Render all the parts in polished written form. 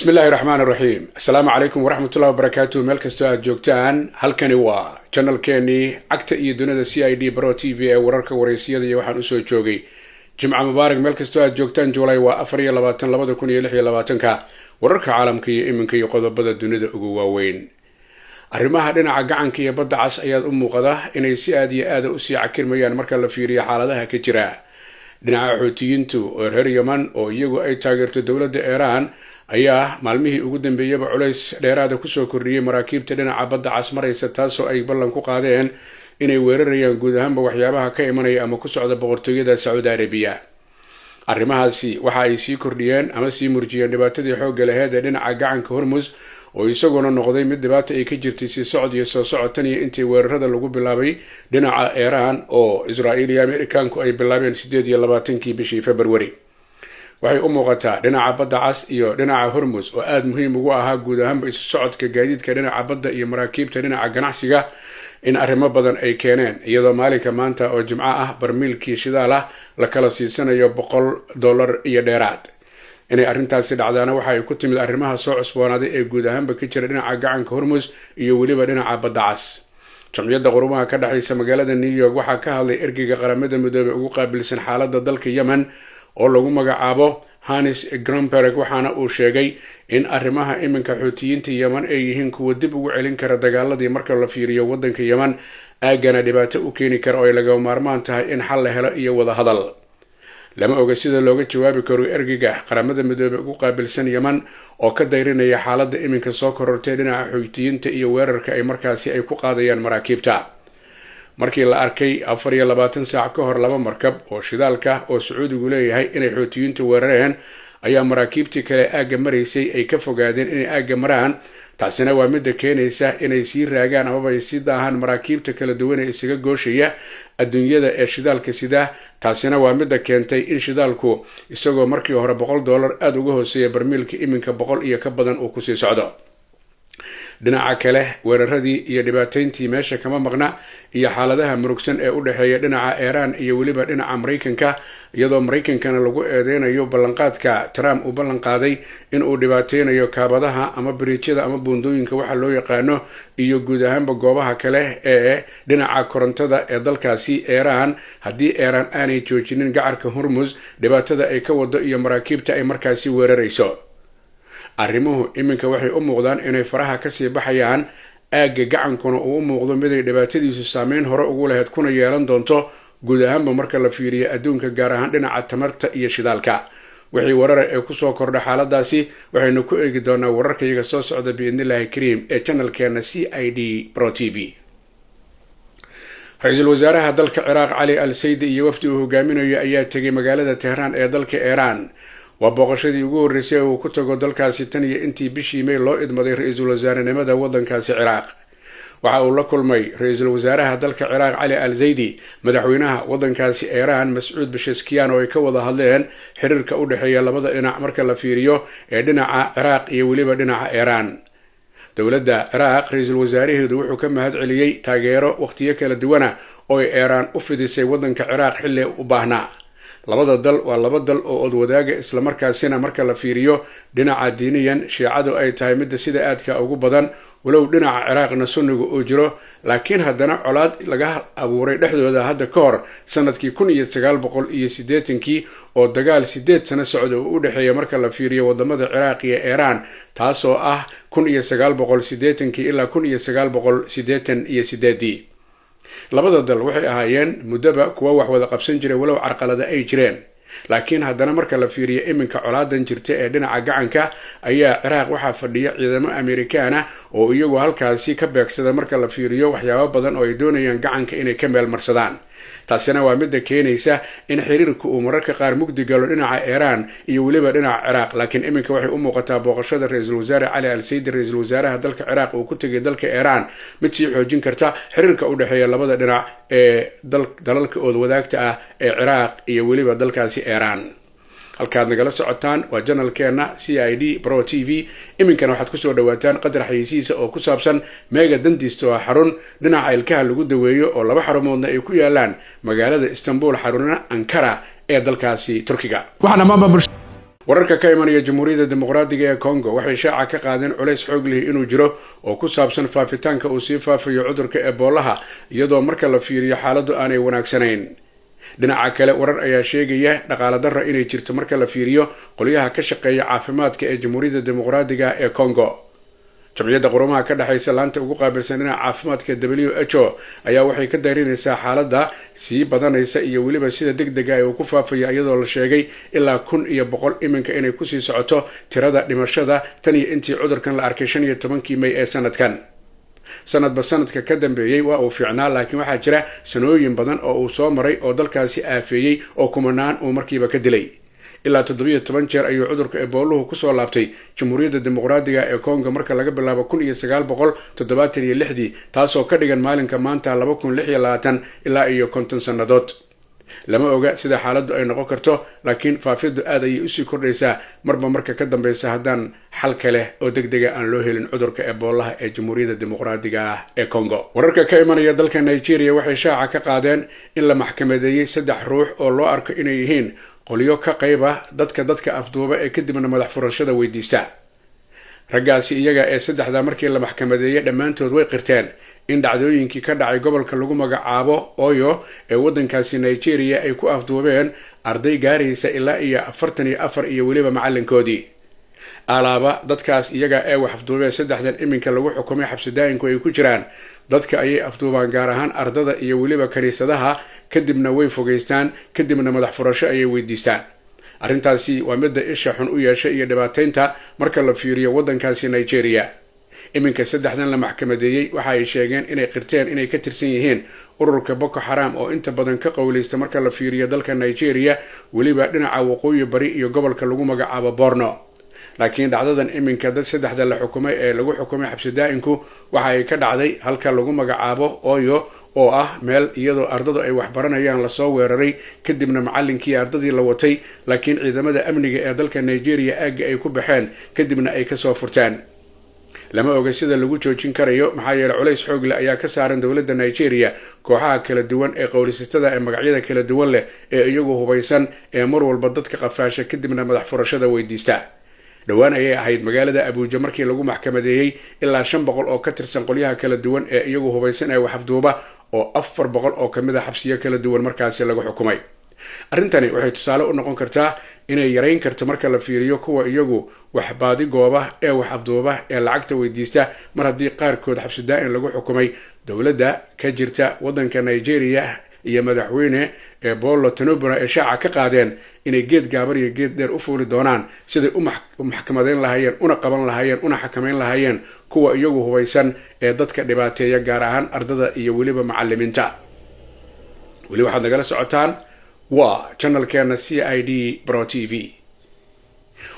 Bismi illaahi raxmaan raxiim. Assalaamu calaykum waraxmatullahi wabarakaatu. Meel kastoo aad joogtaan, halkani waa channelkeenii Cagta iyo Dunida CID Pro TV ee wararka, wareysiyada iyo waxaan usoo joogay. Jimca mubaarak meel kastoo aad joogtaan. July waa 24, 2026-ka. Wararka caalamka iyo iminka iyo qodobada dunida ugu waaweyn: arrimaha dhinaca gacanka iyo Badda Cas ayaad u muuqda inay si aada iyo aada usii cakirmayaan marka la fiiriyo xaaladaha ka jira dhinaca Xuutiyiintu oo reer Yeman, oo iyagu ay taageerto dowladda Iiraan, ayaa maalmihii ugu dambeeyaba culays dheeraada kusoo kordhiyey maraakiibta dhinaca Badda Cas maraysa, taasoo ay ballan ku qaadeen inay weerarayaan guud ahaanba waxyaabaha ka imanaya ama ku socda Boqortooyada Sacuudi Arabiya. Arrimahaasi waxa ay sii kordhiyeen ama sii murjiyeen dhibaatadii xoogga laheyd ee dhinaca gacanka Hormus, oo isaguna noqday mid dhibaata ay ka jirtay sii socod iyo soo socod tan iyo intii weerarada lagu bilaabay dhinaca Iiraan oo Israa'iil iyo Amerikaanku ay bilaabeen 28-kii bishii February. Waxay u muuqataa dhinaca Badda Cas iyo dhinaca Hormus, oo aada muhiim ugu ahaa guud ahaanba isu socodka gaadiidka dhinaca badda iyo maraakiibta dhinaca ganacsiga, in arrimo badan ay keeneen, iyadoo maalinka maanta oo Jimco ah barmiilkii shidaal ah la kala siisanayo $100 iyo dheeraad. Inay arrintaasi dhacdaana waxa ay ku timid arrimaha soo cusboonaaday ee guud ahaanba ka jira dhinaca gacanka Hormus iyo weliba dhinaca Badda Cas. Jamciyadda Qurumaha ka dhexaysa magaalada New York waxaa ka hadlay ergeyga Qaramada Midoobey ugu qaabilsan xaaladda dalka Yemen oo lagu magacaabo Hans Grundberg, waxaana uu sheegay in arrimaha iminka Xuutiyiinta Yeman ay yihiin kuwa dib ugu celin kara dagaaladii marka la fiiriyo wadanka Yeman, aaggana dhibaato u keeni kara, oo ay lagama maarmaan tahay in xal la helo iyo wadahadal. Lama oga sida looga jawaabi karo ergeyga Qaramada Midoobey ugu qaabilsan Yeman oo ka dayrinaya xaaladda iminka soo korortay dhinaca Xuutiyiinta iyo weerarka ay markaasi ay ku qaadayaan maraakiibta, markii la arkay 24 saac ka hor laba markab oo shidaalka oo Sacuudigu leeyahay inay Xuutiyiintu weerareen, ayaa maraakiibtii kale aagga maraysay ay ka fogaadeen inay aagga maraan. Taasina waa midda keenaysa inay sii raagaan amaba ay sii daahaan maraakiibta kala duwan ee isaga gooshaya adduunyada ee shidaalka sida. Taasina waa midda keentay in shidaalku, isagoo markii hore $100 aada uga hooseeya barmiilka, iminka 100 iyo ka badan uu kusii socdo. Dhinaca kale, weeraradii iyo dhibaateyntii meesha kama maqna iyo xaaladaha murugsan ee u dhexeeya dhinaca Iiraan iyo weliba dhinaca Maraykanka, iyadoo Maraykankana lagu eedeynayo ballanqaadka Trump uu ballanqaaday in uu dhibaateynayo kaabadaha ama biriijyada ama buundooyinka waxa loo yaqaano iyo guud ahaanba goobaha kale ee dhinaca korontada ee dalkaasi Iiraan, haddii Iiraan aanay joojinin gacarka Hormus dhibaatada ay ka wado iyo maraakiibta ay markaasi weerarayso. Arrimuhu iminka waxay u muuqdaan inay faraha kasii baxayaan, aagga gacankuna uu u muuqdo miday dhibaatadiisu saameyn hore ugu lahayd kuna yeelan doonto guud ahaanba marka la fiiriyo adduunka, gaar ahaan dhinaca tamarta iyo shidaalka. Wixii warara ee kusoo kordha xaaladaasi waxaynu ku eegi doonaa wararkayaga soo socda, biidnillahi kariim, ee channelkeena CID Pro TV. Ra-iisul wasaaraha dalka Ciraaq Cali Al Saydi iyo wafdi uu hogaaminayo ayaa tegay magaalada Tehraan ee dalka Iiraan. Waa booqashadii ugu horreysay ee uu ku tago dalkaasi tan iyo intii bishii May loo idmaday ra-iisul wasaarenimada waddankaasi Ciraaq. Waxa uu la kulmay ra-iisul wasaaraha dalka Ciraaq Cali Al Zaydi madaxweynaha waddankaasi Iiraan Mascuud Pezeshkian, oo ay ka wada hadleen xiriirka u dhexeeya labada dhinac marka la fiiriyo ee dhinaca Ciraaq iyo weliba dhinaca Iiraan. Dowladda Ciraaq ra-iisul wasaaraheedu wuxuu ka mahad celiyey taageero waqtiyo kala duwana oo ay Iiraan u fidisay waddanka Ciraaq xilli u baahnaa. Labada dal waa laba dal oo od wadaaga, islamarkaasina marka la fiiriyo dhinaca diiniyan Shiicadu ay tahay midda sida aadka ugu badan, walow dhinaca Ciraaqna Sunniga uu jiro, laakiin haddana colaad laga abuuray dhexdooda hadda ka hor sanadkii 1980-kii, oo dagaal 8 sano socda uu u dhexeeya marka la fiiriyo wadamada Ciraaq iyo Iiraan, taasoo ah 1980-kii ilaa 1988-dii. Labada dal waxay ahaayeen muddoba kuwa wax wada qabsan jiray, walow carqalada ay jireen, laakiin haddana marka la fiiriyo iminka colaadan jirta ee dhinaca gacanka ayaa Ciraaq waxaa fadhiya ciidamo Amerikaan ah oo iyagu halkaasi ka beegsada marka la fiiriyo waxyaabo badan oo ay doonayaan gacanka inay ka meel marsadaan. Taasina waa midda keenaysa in xiriirka uu mararka qaar mugdi galo dhinaca Iiraan iyo weliba dhinaca Ciraaq. Laakiin iminka waxay u muuqataa booqashada ra-iisul wasaare Cali Al Saydi, ra-iisul wasaaraha dalka Ciraaq, uu ku tegay dalka Iiraan mid sii xoojin karta xiriirka u dhexeeya labada dhinac ee dalalka ood wadaagta ah ee Ciraaq iyo weliba dalkaasi Iiraan. Halkaad nagala socotaan waa channelkeena CID Pro TV. Iminkana waxaad kusoo dhawaataan qadar xayeysiisa oo ku saabsan Mega Dentist, oo xarun dhinaca ilkaha lagu daweeyo oo laba xarumoodna ay ku yaalaan magaalada Istanbul, xarunna Ankara ee dalkaasi Turkiga. Wararka ka imanaya Jamhuuriyadda Dimuqraadiga ee Congo waxay shaaca ka qaadeen culays xoog lihi inuu jiro oo ku saabsan faafitaanka uu sii faafayo cudurka Ebolaha, iyadoo marka la fiiriyo xaaladdu aanay wanaagsanayn. Dhinaca kale, warar ayaa sheegaya dhaqaale darro inay jirto marka la fiiriyo qolyaha ka shaqeeya caafimaadka ee Jamhuuriyadda Dimuqraadiga ee Congo. Jamciyadda Qurumaha ka dhexaysa laanta ugu qaabilsan dhinaca caafimaadka WHO ayaa waxay ka daarinaysaa xaaladda sii badanaysa iyo weliba sida deg dega ee uu ku faafayo, iyadoo la sheegay ilaa 1100 iminka inay kusii socoto tirada dhimashada tan iyo intii cudurkan la arkay 15-kii May ee sanadkan. Sanadba sanadka ka dambeeyey waa uu fiicnaa, laakiin waxaa jira sanooyin badan oo uu soo maray oo dalkaasi aafeeyey oo kumanaan uu markiiba ka dilay. Ilaa 17 jeer ayuu cudurka Ebooluhu kusoo laabtay Jamhuuriyadda Dimuqraadiga ee Congo marka laga bilaabo 1976-dii, taasoo ka dhigan maalinka maanta 2026 ilaa iyo 50 sannadood. Lama oga sida xaaladdu ay noqon karto, laakiin faafiddu aad ayay usii kordhaysaa marba marka ka dambeysa haddaan xal kale oo deg dega aan loo helin cudurka Eboolaha ee Jamhuuriyadda Dimuqraadiga ah ee Congo. Wararka ka imanaya dalka Nigeria waxay shaaca ka qaadeen in la maxkamadeeyey saddex ruux oo loo arko inay yihiin qolyo ka qayb ah dadka afduuba ee kadibna madax furashada weydiista. Raggaasi iyaga ee saddexda markii la maxkamadeeyey dhammaantood way qirteen in dhacdooyinkii ka dhacay gobolka lagu magacaabo Oyo ee waddankaasi Nigeria ay ku afduubeen arday gaaraysa ilaa iyo 44 iyo weliba macalinkoodii. Alaaba dadkaas iyaga ee wax afduubeen, saddexdan iminka lagu xukumay xabsidaayinku ay ku jiraan, dadka ayay afduubaan, gaar ahaan ardada iyo weliba kaniisadaha, kadibna way fogeystaan, kadibna madax furasho ayay weydiistaan. Arrintaasi waa midda isha xun u yeeshay iyo dhibaateynta marka la fiiriyo waddankaasi Nigeria. Iminka saddexdan la maxkamadeeyey waxa ay sheegeen inay qirteen inay ka tirsan yihiin ururka Boko Xaram oo inta badan ka qowleysta marka la fiiriyo dalka Nigeria, weliba dhinaca waqooyi bari iyo gobolka lagu magacaabo Borno. Laakiin dhacdadan iminka dad saddexda la xukumay ee lagu xukumay xabsi daa-inku waxa ay ka dhacday halka lagu magacaabo Oyo, oo ah meel iyadoo ardadu ay waxbaranayaan lasoo weeraray, kadibna macalinkii ardadii la watay, laakiin ciidamada amniga ee dalka Nigeria aagga ay ku baxeen, kadibna ay kasoo furteen. Lama oga sida lagu joojin karayo, maxaa yeeley culays xoog leh ayaa ka saaran dowladda Nigeria kooxaha kala duwan ee qowlisatada ee magacyada kala duwan leh ee iyagu hubaysan ee mar walba dadka qafaasha, kadibna madax furashada weydiista. Dhowaan ayay ahayd magaalada Abuuja markii lagu maxkamadeeyey ilaa 500 oo ka tirsan qolyaha kala duwan ee iyagu hubaysan ee wax afduuba, oo 400 oo kamid a xabsiyo kala duwan markaasi lagu xukumay. Arrintani waxay tusaale u noqon kartaa inay yareyn karto marka la fiiriyo kuwa iyagu wax baadi gooba ee wax afduuba ee lacagta weydiista, mar haddii qaarkood xabsi daa-in lagu xukumay. Dowladda ka jirta waddanka Nigeria iyo madaxweyne ee Bola Tinubuna ee shaaca ka qaadeen inay geed gaaban iyo geed dheer u fuuli doonaan siday u maxkamadeyn lahaayeen, una qaban lahaayeen, una xakameyn lahaayeen kuwa iyagu hubaysan ee dadka dhibaateeya, gaar ahaan ardada iyo weliba macalimiinta. Weli waxaad nagala socotaan waa channelkeena CID Pro TV.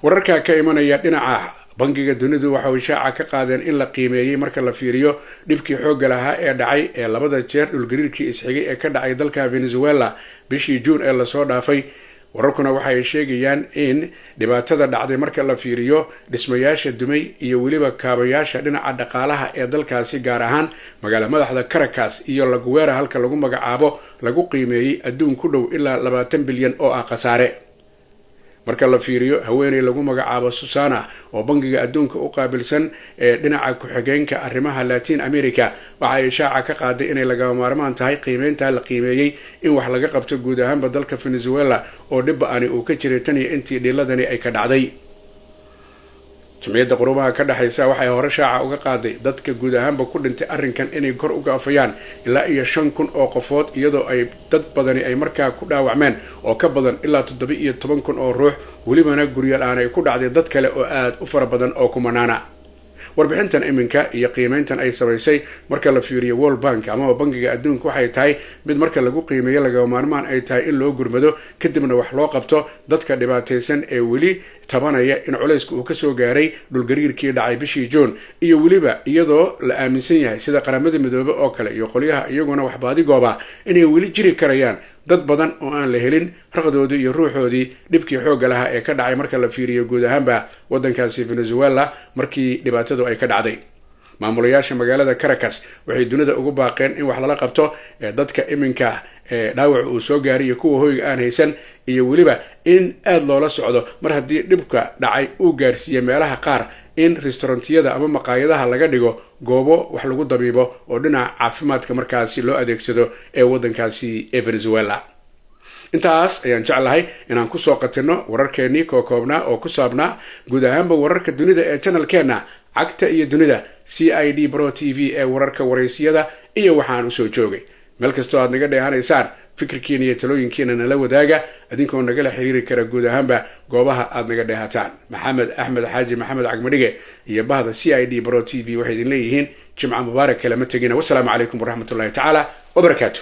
Wararka ka imanaya dhinaca Bangiga Dunidu waxa uu shaaca ka qaadeen in la qiimeeyey marka la fiiriyo dhibkii xoogga lahaa ee dhacay ee labada jeer dhulgariirkii isxigay ee ka dhacay dalka Venezuela bishii Juun ee lasoo dhaafay. Wararkuna waxa ay sheegayaan in dhibaatada dhacday marka la fiiriyo dhismayaasha dumay iyo weliba kaabayaasha dhinaca dhaqaalaha ee dalkaasi, gaar ahaan magaala madaxda Caracas iyo La Guaira halka lagu magacaabo, lagu qiimeeyey adduun ku dhow ilaa 20 bilyan oo ah khasaare. Marka la fiiriyo haweeney lagu magacaabo Susana oo Bangiga Adduunka u qaabilsan ee dhinaca ku-xigeenka arrimaha Latin America, waxa ay shaaca ka qaaday inay lagama maarmaan tahay qiimeynta la qiimeeyey in wax laga qabto guud ahaanba dalka Venezuela oo dhibba-ani uu ka jiray tan iyo intii dhiiladani ay ka dhacday. Jamciyadda Qurumaha ka dhexaysa waxay hore shaaca uga qaaday dadka guud ahaanba ku dhintay arrinkan inay kor u gaafayaan ilaa iyo 5000 oo qofood, iyadoo ay dad badani ay markaa ku dhaawacmeen oo ka badan ilaa 17,000 oo ruux, welibana guryo la-aan ay ku dhacday dad kale oo aada u fara badan oo kumanaana. Warbixintan iminka iyo qiimeyntan ay samaysay marka la fiiriyo World Bank amaba Bangiga Adduunka waxay tahay mid marka lagu qiimeeyo lagama maarmaan ay tahay in loo gurmado, kadibna wax loo qabto dadka dhibaataysan ee weli tabanaya in culayska uu kasoo gaaray dhulgariirkii dhacay bishii Juun, iyo weliba iyadoo la aaminsan yahay sida Qaramada Midoobe oo kale iyo qolyaha iyaguna waxbaadi gooba inay weli jiri karayaan dad badan oo aan la helin raqdoodii iyo ruuxoodii dhibkii xoogga lahaa ee ka dhacay marka la fiiriyo guud ahaanba waddankaasi Venezuela markii dhibaatadu ay ka dhacday. Maamulayaasha magaalada Caracas waxay dunida ugu baaqeen in wax lala qabto dadka iminka dhaawac uu soo gaaray iyo kuwa hoyga aan haysan, iyo weliba in aada loola socdo mar haddii dhibka dhacay uu gaarsiiye meelaha qaar in restaurantiyada ama maqaayadaha laga dhigo goobo wax lagu dabiibo oo dhinaca caafimaadka markaasi loo adeegsado ee waddankaasi ee Venezuela. Intaas ayaan jeclahay inaan kusoo qatino wararkeenii kookoobnaa oo ku saabnaa guud ahaanba wararka dunida ee channelkeenna Cagta iyo Dunida CID Pro TV ee wararka, waraysiyada iyo waxaan usoo joogay. Meel kastoo aad naga dheehanaysaan, fikirkiina iyo talooyinkiina nala wadaaga, idinkoo nagala xiriiri kara guud ahaanba goobaha aad naga dheehataan. Maxamed Axmed Xaaji Maxamed Cagmadhige iyo bahda CID Pro TV waxay idin leeyihiin jimca mubaarak, kalama tegina. Wasalaamu calaykum waraxmatullahi tacaala wabarakaatu.